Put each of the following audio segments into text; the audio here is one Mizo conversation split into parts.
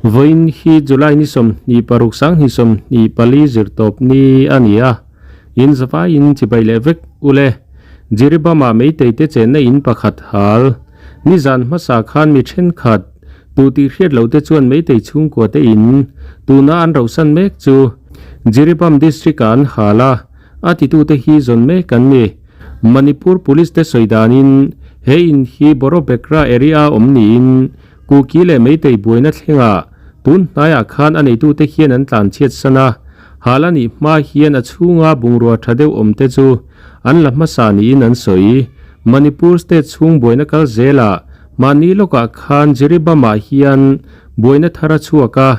Vawiin hi July ni 26 2024 zirtawp ni a ni a, in zavaiin chibai leh vek ule. Jiribam-ah Meitei te chenna in pakhat hal. Nizan hmasa khan mi thenkhat tu tih hriat lo te chuan Meitei chhungkua te in tuna an rohsan mek chu Jiribam district-ah an hal a, a titute hi zawn mek an ni. Manipur Police te sawi danin he in hi Borobekra area-a awm niin Kuki leh Meitei buaina thlengah tun hnaiah khan a neitute hian an tlan chhiat san a, hal a nih hma hian a chhunga bungrua tha deuh awm te chu an la hmasa niin an sawi. Manipur state chhung buaina kal zelah mahni lawkah khan Jiribam-ah hian buaina thar a chhuak a,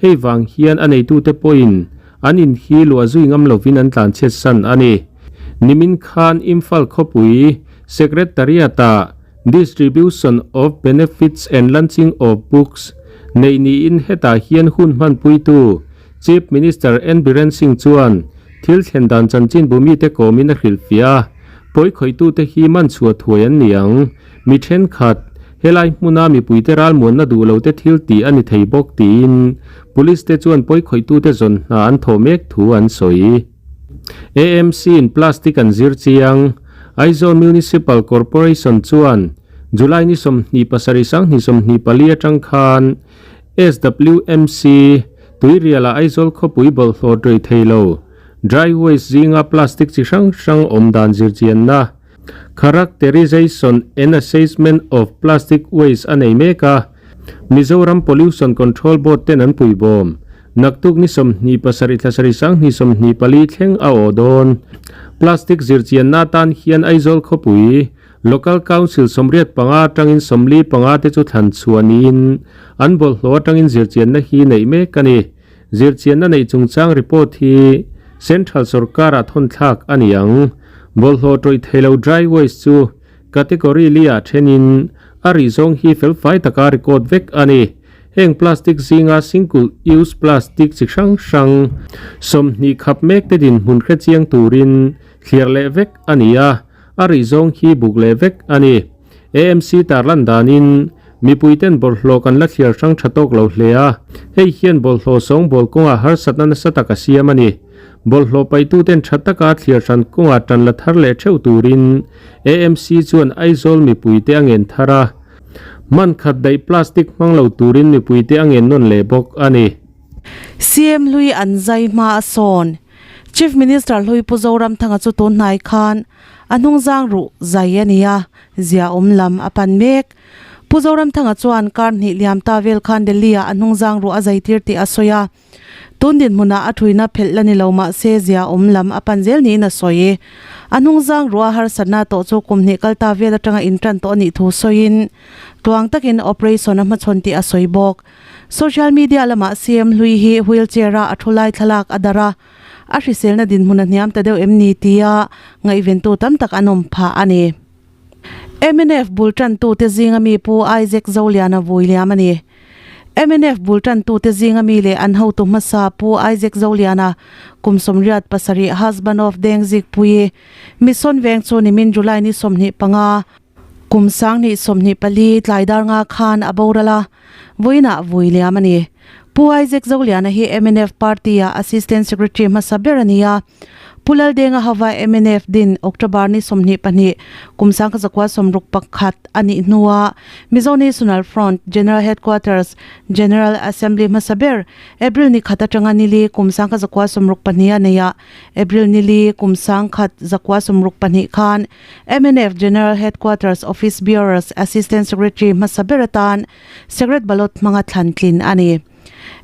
hei vang hian a neitute pawhin an in hi luah zui ngam lovin an tlan chhiat san a ni. Nimin khan Imphal khawpui Secretariat-ah Distribution of Benefits and Launching of Books neih niin hetah hian hun hmanpuitu Chief Minister N Biren Singh chuan thil thlen dan chanchinbu mite kawmin a hrilhfiah a, pawi khawihtute hi man chhuah thuai an ni ang. Mi thenkhat, helai hmuna mipuite ralmuanna duh lote thil tih a ni thei bawk tiin Police te chuan pawi khawihtute zawn hna an thawh mek thu an sawi. AMC in plastic an zir chiang. Aizawl Municipal Corporation chuan July ni 27 2024 atang khan SWMC Tuiriala Aizawl khawpui bawlhhlawh rei thei lo dry waste zinga plastic chi hrang hrang awm dan zir chianna Characterization and Assessment of Plastic Waste a nei mek a, Mizoram Pollution Control Board ten an puibawm. Naktuk ni 27 thla sarih 2024 thleng a awh dawn. Plastic zirchianna atan hian Aizawl khawpui Local Council 85 atangin 45 te chu thlan chhuah niin an bawlhhlawh atangin zirchianna hi neih mek a ni. Zirchianna neih chungchang report hi Central sorkar-ah thawnthlak a ni ang. Bawlhhlawh tawih thei lo dry waste chu category li-ah thenin a rih zawng hi felfai taka record vek a ni. Heng plastic zinga single use plastic chi hrang hrang 20 khap mek te dinhmun hre chiang turin thliar leh vek a ni a, a rih zawng hi buk leh vek a ni. AMC tarlan danin mipuiten bawlhhlawh kan la thliar hrang tha tawk lo hle a, hei hian bawlhhlawh sawngbawl kawngah harsatna nasa tak a siam a ni. Bawlhhlawh paituten tha taka thliar hran kawngah tan la thar leh theuh turin AMC chuan Aizawl mipuite a ngen thar a, hman khat daih plastic hmang lo turin mipuite a ngen nawn leh bawk a ni. CM hlui an zai hma a sawn. Chief Minister hlui Pu Zoramthanga chu tun hnai khan A hnungzang ruh zai a ni a, zia awm lam a pan mek. Pu Zoramthanga chuan kar hnih liam ta vel khan Delhi-ah a hnungzang ruh a zai tir tih a sawi a. Tun dinhmunah a thuina phelh la ni lo mah se zia awm lam a pan zel niin a sawi. A hnungzang ruh a harsatna tawh chu kum hnih kal ta vel atanga intan tawh a nih thu sawiin tluang takin operation a hmachhawn tih a sawi bawk. Social media lamah CM hlui hi wheelchair-a a thu lai thlalak a darh a. A hriselna dinhmun a hniam ta deuh em ni tia ngaihventu tam tak an awm phah a ni. Mnf bul tantute zinga mi Pu Isaac Zoliana vui liam a ni. Mnf bul tantute zinga mi leh an hotu hmasa Pu Isaac Zoliana kum 87 husband of Dengzikpuii Mission Veng chu nimin July ni 25, kum 2024 tlai dar nga khan a boral a, vawiinah vui liam a ni. Pu Isaac Zoliana hi mnf party-a Assistant Secretary hmasa ber a ni a. Pu Laldenga hova mnf din October ni 22, kum 1961 a nih hnua Mizo National Front General Headquarters General Assembly hmasa ber April ni khat atanga nili kum 1962 a nei a. April nili kum 1962 khan mnf General Headquarters Office Bearers Assistant Secretary hmasa ber atan Secret Ballot hmanga thlan tlin a ni.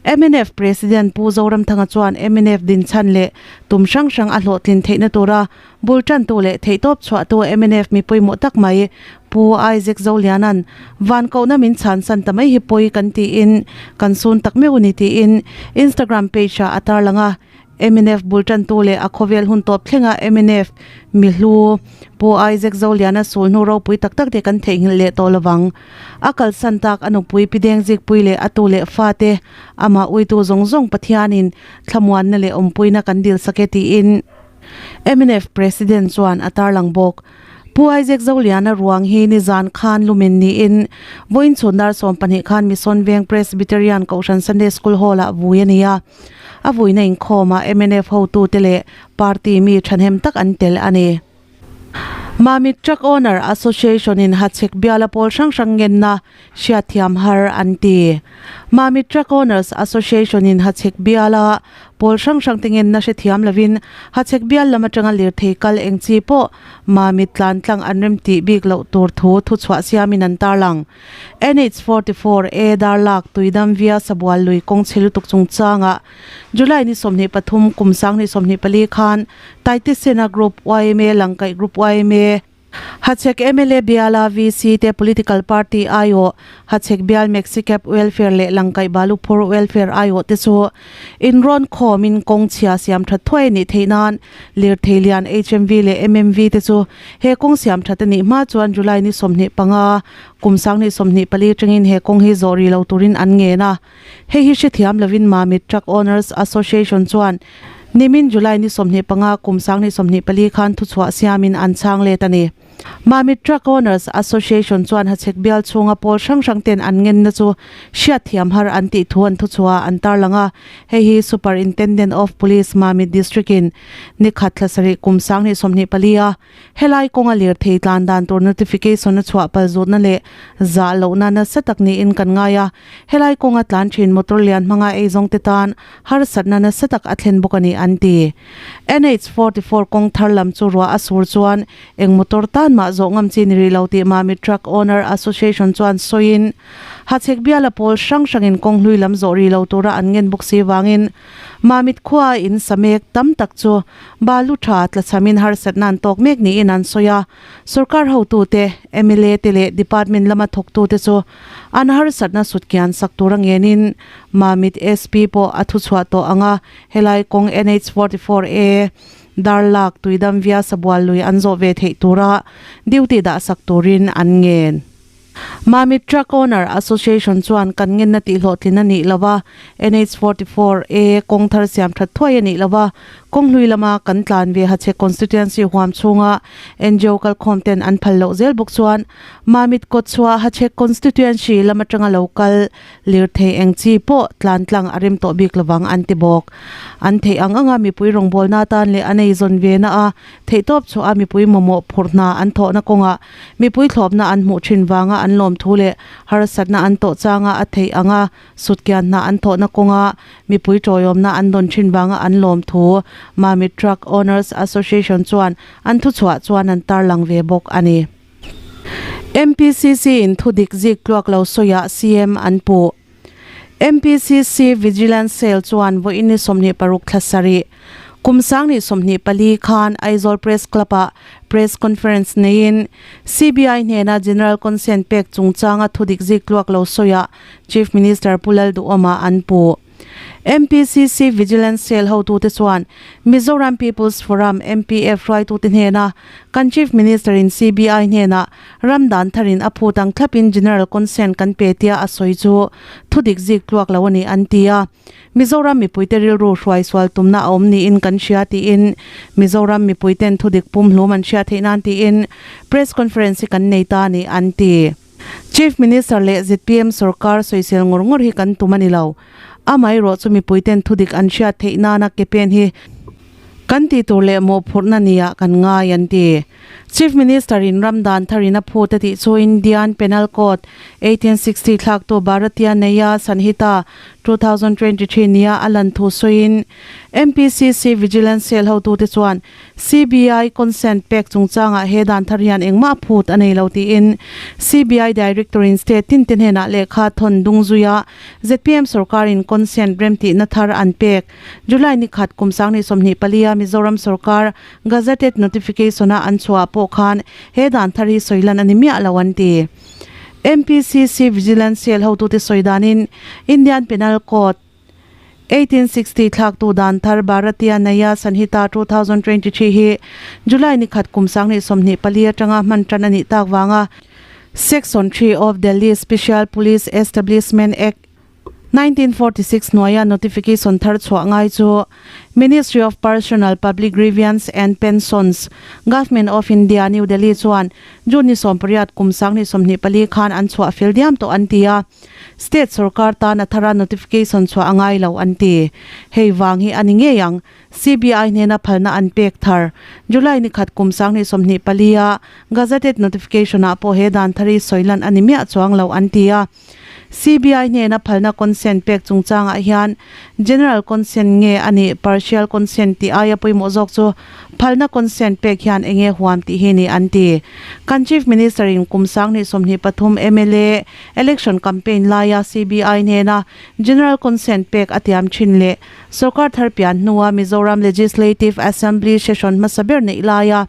Mnf President Pu Zoramthanga chuan mnf dinchhan leh tum hrang hrang a hlawhtlin theihna tura bul tantu leh theihtawp chhuahtu mnf mi pawimawh tak mai Pu Isaac Zoliana'n van kohna min chhansan ta mai hi pawi kan tiin kan sun tak meuh a ni tiin Instagram page-ah a tarlang a. Mnf bul tantu leh a khawvel hun tawp thlenga mnf mihlu Pu Isaac Zoliana sul hnu ropui tak tak te kan theihnghilh leh tawh lovang. A kalsan tak a nupui Pi Dengzikpui leh a tu leh fate amah uitu zawng zawng Pathianin thlamuanna leh awmpuina kan dil sak e tiin mnf President chuan a tarlang bawk. Pu Isaac Zoliana ruang hi nizan khan lumen niin vawiin chhun dar 12 khan Mission Veng Presbyterian Kohhran Sunday School Hall ah vui a ni a. A vuina inkhawmah mnf hotute leh party mi thahnem tak an tel a ni. Mamit Truck Owner Association in Hachhek biala pawl hrang hrang ngenna hriatthiam har an ti. Mamit Truck Owners Association in Hachhek biala pawl hrang hrang te ngenna hrethiam lovin Hachhek bial lam atanga lirthei kal eng chi pawh Mamit tlan tlang an rem tih bik loh tur thu thuchhuah siamin an tarlang. NH 44 A Darlak Tuidam via Sabual lui kawng chhe lutuk chungchangah July ni 23 kum 2024 khan Taitisena Group yma Langkaih Group yma Hachhek mla Biala VC te Political Party aiawh Hachhek Bial Maxicab Welfare leh Langkaih Baluphur Welfare aiawh te chu inrawn khawmin kawng chhia siam that thuai a nih theih nan lirthei lian HMV leh MMV te chu he kawng siam that a nih hma chuan July ni 25 kum 2024 atangin he kawng hi zawh rih lo turin an ngen a. Hei hi hrethiam lovin Mamit Truck Owners Association chuan nimin July ni 25 kum 2024 khan thuchhuah siamin an chhang let a ni. Mamit Truck Owners Association chuan Hachhek bial chhunga pawl hrang hrang ten an ngenna chu hriatthiam har an tih thu an thuchhuah an tarlang a. Hei hi Superintendent of Police Mamit District in ni khat thla sarih kum 2024 a Helai kawnga lirthei tlan dan tur notification a chhuah pal zutna leh zah lohna nasa tak niin kan ngai a. Helai kawnga tlan thin motor lian hmanga eizawng te tan harsatna nasa tak a thlen bawk a ni an ti. NH 44 kawng thar lam chu ruah a sur chuan eng motor tan mah zawh ngam chi ni rih lo tih Mamit Truck Owner Association chuan sawiin Hachhek biala pawl hrang hrangin kawng hlui lam zawh rih lo tura an ngen bawk si vangin Mamit khua in sa mek tam tak chu balu tha tlachhamin harsatna an tawk mek niin an sawi a. Sorkar hotute, mla te leh department lama thawktute chu an harsatna sutkian sak tur a ngenin Mamit SP pawh a thuchhuah tawh ang a, helai kawng NH 44 A Darlak Tuidam via Sabual lui an zawh ve theih tura duty dah sak turin an ngen. Mamit Truck Owner Association chuan kan ngenna tihhlawhtlin a nih lova, NH 44 A kawng thar siam that thuai a nih lova, kawng hlui lama kan tlan ve Hachhek Constituency huam chhunga NGO kalkhawm ten an phal loh zel bawk chuan Mamit kawtchhuah Hachhek Constituency lam atanga lo kal lirthei eng chi pawh tlan tlang a rem tawh bik lovang an ti bawk. An theih ang anga mipui rawngbawlna atan leh an eizawn ve na a theihtawp chhuah a mipui mamawh phurh hna an thawhna kawngah Mipui thlawpna an hmuh thin vanga an lawmthu leh harsatna an tawh changa a theih anga sutkian hna an thawhna kawnga mipui tawiawmna an dawn thin vanga an lawmthu Mamit Truck Owners Association chuan an thuchhuah chuan an tarlang ve bawk a ni. MPCC in thudik zik tluak lo sawiah CM an puh. MPCC Vigilance Cell chuan vawiin ni 26 thla sarih, kum 2024 khan Aizawl Press Club-ah Press Conference neiin CBI hnena General Consent pek chungchanga thudik zik tluak lo sawiah Chief Minister Pu Lalduhawma an puh. MPCC Vigilance Cell hotute chuan Mizoram People's Forum, MPF, hruaitute hnena kan Chief Minister-in CBI hnenah Ram dan tharin a phut ang thlapin General Consent kan pe tia a sawi chu thudik zik tluak lo a ni an ti a. Mizoram mipuite rilru hruai sual tumna a awm niin kan hria tiin Mizoram mipuiten thudik pumhlum an hriat theih nan tiin Press Conference hi kan nei ta a ni an ti. Chief Minister leh zpm sorkar sawisel ngawr ngawr hi kan tum a ni lo. Amaherawh chu mipuiten thudik an hriat theih nana ke pen hi kan tih tur leh mawhphurhna nia kan ngai an ti. Chief Minister in ram dan tharin a phut a tih chu Indian Penal Code 1860 thlaktu Bharatiya Nyaya Sanhita 2023 nia a lan thu sawiin MPCC Vigilance Cell hotute chuan CBI consent pek chungchangah he dan thar hian engmah phut a nei lo tiin CBI Director in state tin te hnenah lehkha thawn dung zuia zpm sorkarin consent remtihna thar an pek July ni khat kum 2024 a Mizoram sorkar Gazetted notification a an chhuah pawh khan he dan thar hi sawi lan a ni miah lo an ti. MPCC Vigilance Cell hotute sawi danin Indian Penal Code 1860 thlaktu dan thar Bharatiya Nyaya Sanhita 2023 hi July ni khat kum 2024 atanga hman tan a nih tak vanga Section 3 of Delhi Special Police Establishment Act. 1946 hnuaia notification thar chhuah ngai chu Ministry of Personnel, Public Grievance and Pensions, Government of India, New Delhi chuan June ni 18 kum 2024 khan an chhuah fel diam tawh an ti a. State sorkar tan a thara notification chhuah a ngai lo an ti. Hei vang hi a ni ngei ang. CBI hnena phalna an pek thar. July ni khat kum 2024 a Gazetted notification ah pawh he dan thar hi sawi lan a ni miah chuang lo an ti a. CBI hnena phalna consent pek chungchangah hian General consent nge a nih partial consent tih aia pawimawh zawk chu phalna consent pek hian enge huam tih hi ni an ti. Kan Chief Minister in kum 2023 mla election campaign laia CBI hnena General consent pek a tiam thin leh Sorkar thar pian hnua Mizoram Legislative Assembly session hmasa ber neih laia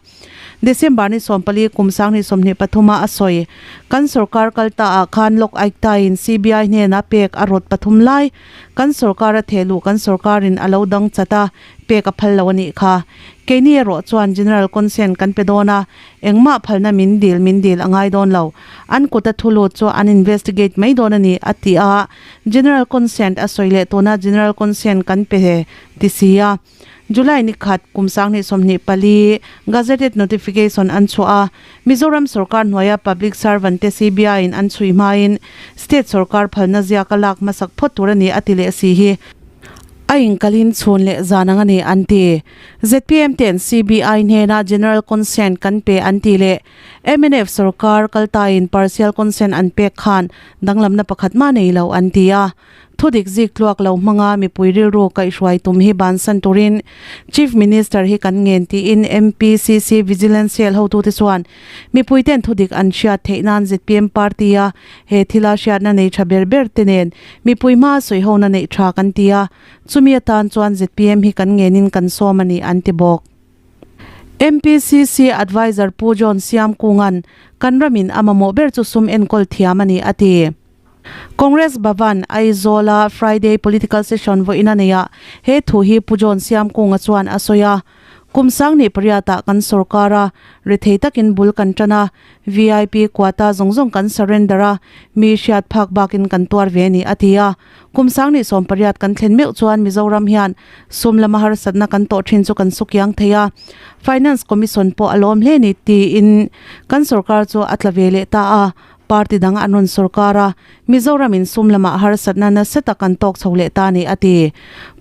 December ni 14 kum 2023 a a sawi. Kan sorkar kal ta ah khan Lok Aayukta in CBI hnena pek a rawt pathum lai kan sorkar a theh luh kan sorkarin a lo dang chat a, pek a phal lo a nih kha. Keini erawh chuan General Consent kan pe dawn a, engmah phalna min dil min dil a ngai dawn lo. An kut a thu lut chu an investigate mai dawn a ni, a ti a. General Consent a sawi leh tuna General Consent kan pe ti si a. July ni khat kum 2024 Gazetted Notification an chhuah a, Mizoram sorkar hnuaia Public Servant te CBI in an chhui hmain State sorkar phalna ziak a lak hmasak phawt tur a ni a ti leh si hi a inkalin chhun leh zan ang a ni an ti. Zpm ten CBI hnena General Consent kan pe an ti leh mnf sorkar kaltain Partial Consent an pek khan danglamna pakhat mah nei lo an ti a. Thudik zik tluak lo hmanga mipui rilru kaihhruai tum hi bansan turin Chief Minister hi kan ngen tiin MPCC Vigilance Cell hotute chuan mipuiten thudik an hriat theih nan zpm party a he thila hriatna nei tha ber ber te nen mipui hma sawihona neih tha kan ti a, chumi atan chuan zpm hi kan ngenin kan sawm a ni an ti bawk. MPCC Adviser Pu John Siamkunga'n kan ramin a mamawh ber chu sum enkawl thiam a ni a ti. Congress Bhavan, Aizawl-a Friday Political Session vawiin a nei a, he thu hi Pu John Siamkunga chuan a sawi a. Kum 2008 ah kan sorkar a, rethei takin bul kan tan a, VIP quota zawng zawng kan surrender a, mi hriat phak bakin kan tuar ve a ni, a ti a. Kum 2018 kan thlen meuh chuan Mizoram hian sum lama harsatna kan tawh thin chu kan sukiang thei a, Finance Commission pawh a lawm hle ni tiin kan sorkar chu a tla ve leh ta a. Party dang an rawn sorkar a, Mizoram in sum lamah harsatna nasa tak an tawk chho leh ta a ni, a ti.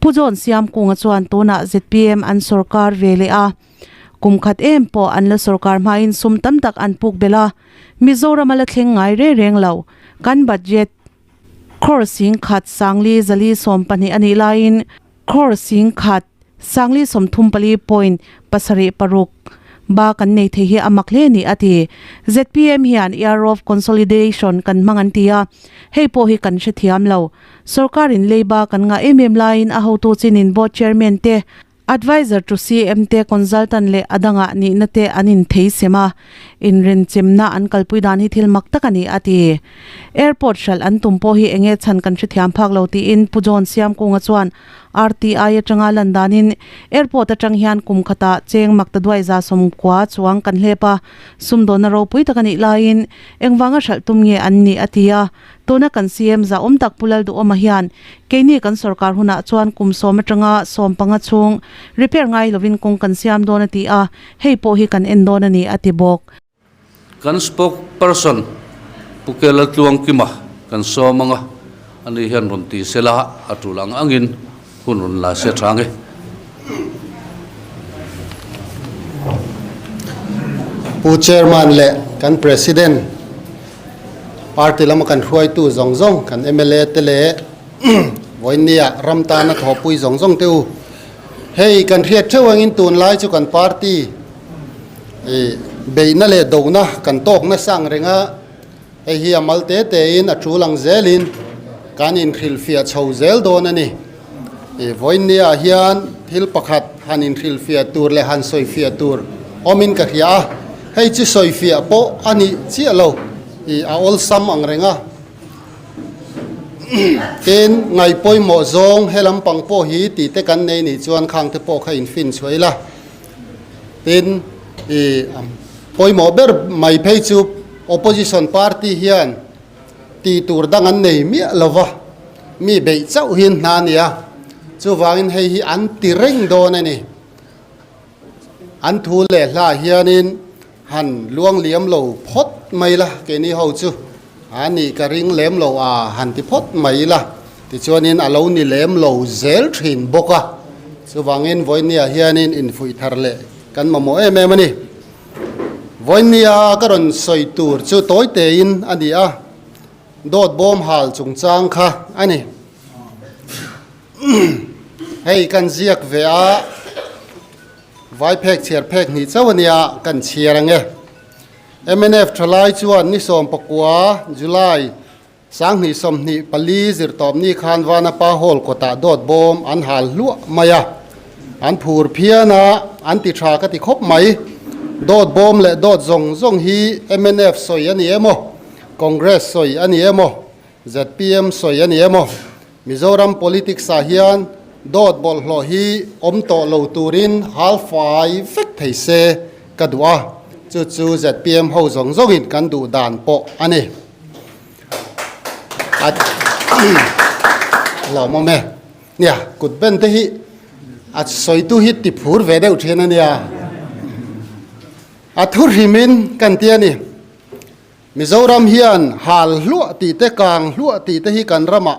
Pu John Siamkunga chuan tunah zpm an sorkar ve leh a, kum khat em pawh an la sorkar hmain sum tam tak an puk belh a, Mizoram a la thleng ngai reng reng lo. Kan budget crore 10,000 sangli zali 12 a nih laiin crore 10,000 sangli 34 point 76 ba kan nei thei hi a mak hle a ni, a ti. Zpm hian Year of Consolidation kan hmang an ti a, hei pawh hi kan hrethiam lo. Sorkarin leiba kan ngah em em laiin a hotu chinin Board Chairman te, Adviser to CM te, Consultant leh a dangah nihna te an inthei sem a, inrenchemna an kalpui dan hi thil mak tak a ni, a ti. Airport hralh an tum pawh hi enge chhan kan hrethiam phak lo tiin Pu John Siamkunga chuan RTI atanga lan danin airport atang hian kum khatah cheng makta duai za 90 chuang kan hlep a, sumdawnna ropui tak a nih laiin engvanga hralh tum nge an nih a ti a. Tuna kan CM zahawm tak Pu Lalduhawma hian keini kan sorkar hunah chuan kum 10 atanga 15 chhung repair ngai lovin kawng kan siam dawn a ti a, hei pawh hi kan en dawn a ni a ti bawk. Kan spokesperson Pu Kela Tluangkima kan sawm anga ani hian rawn ti sela a tul ang angin hun rawn la se tha nge. Pu Chairman leh kan President, Party lama kan hruaitu zawng zawng, kan mla te leh vawiinnia ram tana thawhpui zawng zawng te u. Hei kan hriat theuh angin tunlai chu kan party beihna leh dohna kan tawk nasa ang reng a, hei hi a mal te tein a tul ang zelin kan inhrilhfiah chho zel dawn a ni. Vawiinnia hian thil pakhat han inhrilhfiah tur leh han sawifiah tur awmin ka hria a, hei chu sawifiah pawh a nih chiah lo, a awlsam ang reng a. Tin, ngaihpawimawh zawng he lampang pawh hi tih te kan nei nih chuan khang te pawh kha infin chhuah ila. Tin, pawimawh ber mai phei chu opposition party hian tih tur dang an nei miah lo va. Mi beih chauh hi hna a ni a, chuvangin hei hi an ti reng dawn a ni. An thu leh hla hianin han luang liam lo phawt mai la, keini ho chu a nih ka ring lem lo a han ti phawt mai la, tichuanin a lo ni lem lo zel thin bawk a, chuvangin vawinia hianin infuih thar leh kan mamawh em em a ni. Vawinia ka rawn sawi tur chu tawi tein a ni a. Dawt bawm hal chungchang kha a ni. Hei kan ziak ve a, vai phek chhiar phek hnih chauh a nia, kan chhiar ang e. Mnf thalai chuan ni 14 July 2024 zirtawp ni khan Vanapa Hall kawtah dawt bawm an hal hluah mai a. An phur phian a, an ti tha ka ti khawp mai. Dawt bawm leh dawt zawng zawng hi mnf sawi a ni em aw? Congress sawi a ni emaw, zpm sawi a ni emaw, Mizoram politics ah hian dawt bawlhhlawh hi awm tawh lo turin hal fai vek thei se ka duh a, chu chu zpm ho zawng zawngin kan duh dan pawh a ni. A lawmawm e. Nia, kut ben te hi a sawitu hi ti phur ve deuh thin a nia. A thu hrimin kan ti a ni. Mizoram hian hal hluah tih te, kang hluah tih te hi kan ramah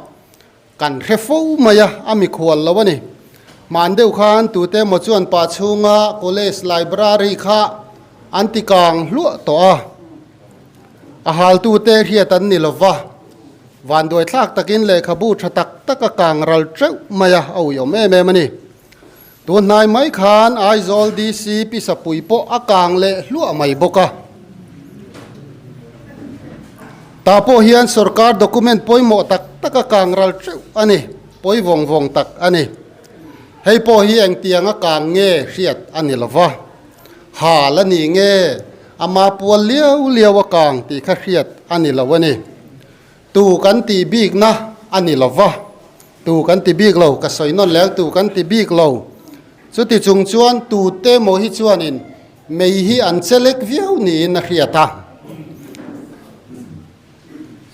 kan hre fo mai a, a mikhual lo a ni. Hman deuh khan tute emaw chuan pa chhunga college library kha an ti kang hluah tawh a, a haltute hriat an ni lova, vanduai thlak takin lehkhabu tha tak tak a kang ral teuh mai a, a uiawm em em a ni. Tunhnai mai khan Aizawl DC Pisapui pawh a kang leh hluah mai bawk a. Tah pawh hian sorkar document pawimawh tak tak a kang ral teuh a ni, pawi vawng vawng tak a ni. Hei pawh hi engtiang a kang nge hriat a ni lo va, hal a ni nge ama pual liau liau a kang tih kha hriat a ni lo a ni. Tu kan tih bikna a ni lo va, tu kan ti bik lo, ka sawi nawn leh ang, tu kan ti bik lo. Chuti chung chuan tute maw hi chuanin mei hi an che lek viau niin a hriat a.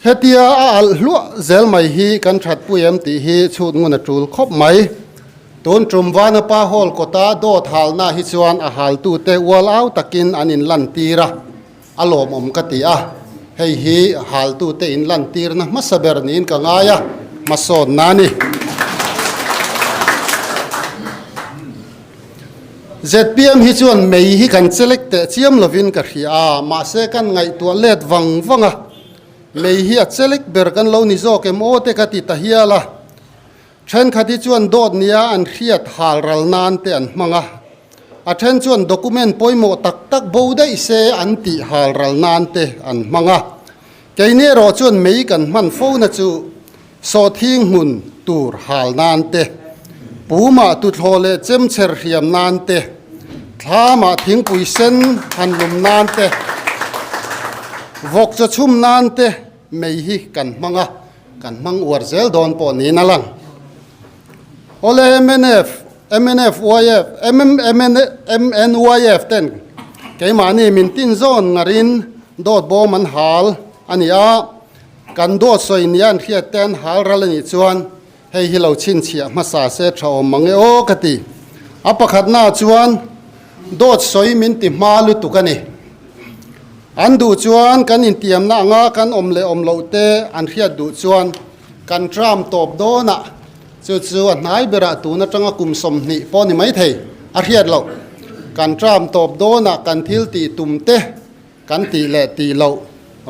Hetia a alh hluah zel mai hi kan thatpui em tih hi chhut ngun a tul khawp mai. Tun tum Vanapa Hall kawta dawt halna hi chuan a haltute ual au takin an inlantir a. A lawmawm ka ti a, hei hi haltute in lantirna hmasa ber niin ka ngai a, hmasawnna a ni. Zpm hi chuan mei hi kan chelek teh chiam lovin ka hria a, mahse kan ngaihtuah let vang vang a, mei hi a chelek ber kan lo ni zawk em aw te ka ti ta hial a. Thenkhat hi chuan dawt nia an hriat hal ral nan te an hmang a, a then chuan document pawimawh tak tak bo daih se an tih hal ral nan te an hmang a. Keini erawh chuan mei kan hman fo na chu sawhthing hmun tur hal nan te, pumah tuthlawh leh chemchher hriam nan te, thlamah thingpui sen han lum nan te, vawk chaw chhum nan te mei hi kan hmang a. Kan hmang uar zel dawn pawh niin a lang. Awle mnf, mnf, yf, MNYF ten keimahni min tin zawn ngarin dawt bawm an hal a ni a, kan dawt sawi nia an hriat te an hal ral a nih chuan hei hi lo chhinchhiah hmasa se tha awm mang e aw ka ti. A pakhatnaah chuan dawt sawi min ti hma lutuk a ni. An duh chuan kan intiamna anga kan awm leh awm loh te an hriat duh chuan kan tram tawp dawnah chu chu a hnai berah tun atanga kum 20 pawh ni mai thei a hriat loh. Kan tram tawp dawnah kan thil tih tum te kan tih leh tih loh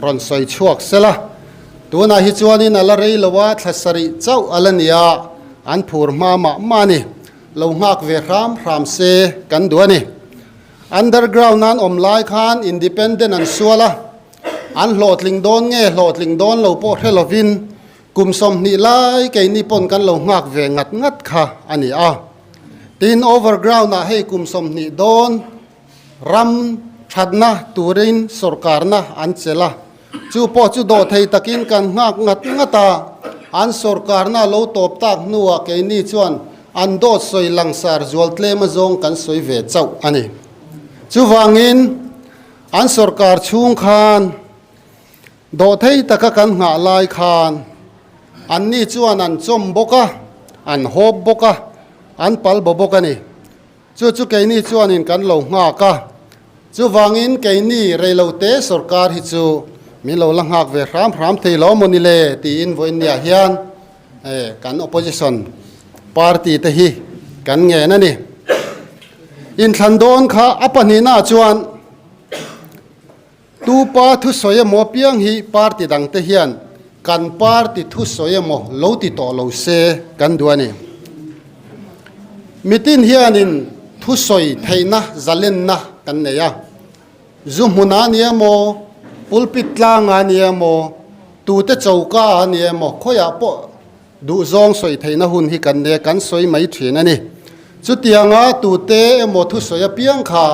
rawn sawi chhuak sela. Tunah hi chuanin a la rei lo a, thla sarih chauh a la nia, an phur hma mah mah a ni. Lo nghak ve hram hram se kan duh a ni. Underground an awm lai khan independent an sual a, an hlawhtling dawn nge hlawhtling dawn lo pawh hre lovin kum 20 lai keini pawn kan lo nghak ve ngat ngat kha a ni a. Tin, overground ah hei kum 20 dawn ram thatna turin sorkarna an chelh a, chu pawh chu dawh thei takin kan nghak ngat ngat a, an sorkarna lo tawp tak hnuah keini chuan An dawt sawi langsar zual tlem azawng kan sawi ve chauh a ni. Chuvangin, an sorkar chhung khan dawhthei taka kan nghah lai khan Anni chuan an chawm bawk a, an hawp bawk a, an pal baw bawk a ni. Chu chu keini chuanin kan lo nghak a. Chuvangin keini reilote sorkar hi chu min lo la nghak ve hram hram thei lo maw ni le tiin vawiinniah hian kan opposition party te hi kan ngen a ni. Inthlan dawn kha a pahnihnaah chuan Tupa thusawi emaw piang hi party dangte hian kan party thusawi emaw lo ti tawh lo se kan duh a ni. Mitin hianin thusawi theihna zalenna kan nei a, zu hmunah a ni emaw, pulpit tlangah a ni emaw, tute choka a ni emaw, khawiah pawh duhzawng sawi theihna hun hi kan nei a, kan sawi mai thin a ni. Chutianga tute emaw thusawi apiang kha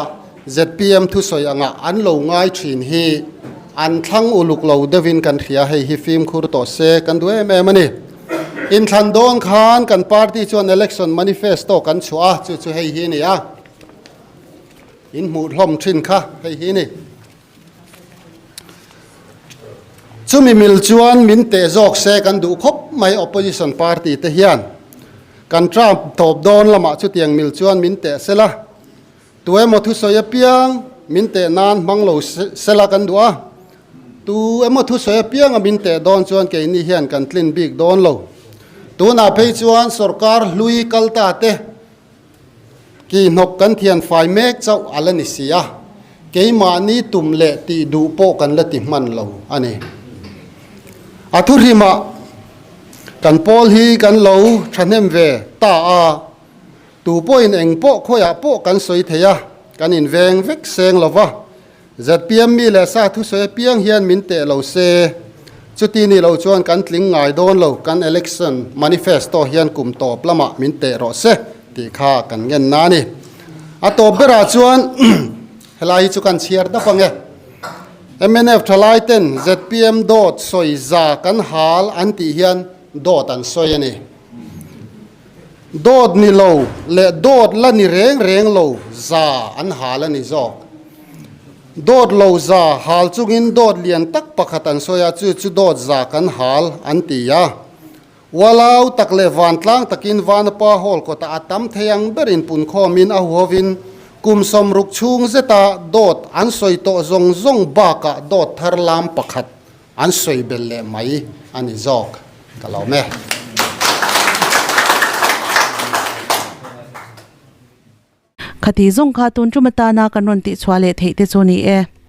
zpm thusawi angah an lo ngai thin hi an thlang uluk lo deuhin kan hria, hei hi fimkhur tawh se kan duh em em a ni. Inthlan dawn khan kan party chuan election manifesto kan chhuah a, chu chu hei hi a ni a, in hmuh hlawm thin kha hei hi a ni. Chumi mil chuan min teh zawk se kan duh khawp mai opposition party te hian. Kan term tawp dawn lamah chutiang mil chuan min teh sela. Tu emaw thusawi apiang min teh nan hmang lo sela kan duh a. Tu emaw thusawi apianga min teh dawn chuan keini hian kan tlin bik dawn lo. Tunah phei chuan sorkar hlui kal ta te Ki hnawk kan thian fai mek chauh a la ni si a, keimahni tum leh tih duh pawh kan la ti hman lo a ni. A thuhrimah kan pawl hi kan lo thahnem ve ta a, tu pawhin eng pawh khawiah pawh kan sawi thei a, kan inveng vek seng lo va, Zpm mi leh sa thusawi apiang hian min teh lo se, chuti ni lo chuan kan tling ngai dawn lo, kan election manifesto hian kum tawp lamah min teh rawh se tih kha kan ngen na a ni. A tawp berah chuan helai hi chu kan chhiar dap ang e. Mnf thalai ten zpm dawt sawi za kan hal an tih hian dawt an sawi a ni. Dawt ni lo leh dawt la ni reng reng lo za an hal a ni zawk. Dawt lo za hal chungin dawt lian tak pakhat an sawi a, chu chu dawt za kan hal an ti a. Ualau tak leh vantlang takin Vanapa Hall kawtah a tam thei ang berin punkhawmin a huhovin kum 60 chhung zeta dawt an sawi tawh zawng zawng bakah dawt thar lam pakhat An sawi belh leh mai a ni zawk ka lo me. Khati zawng kha tun tum atana kan rawn tihchhuah leh theih te chu ni e.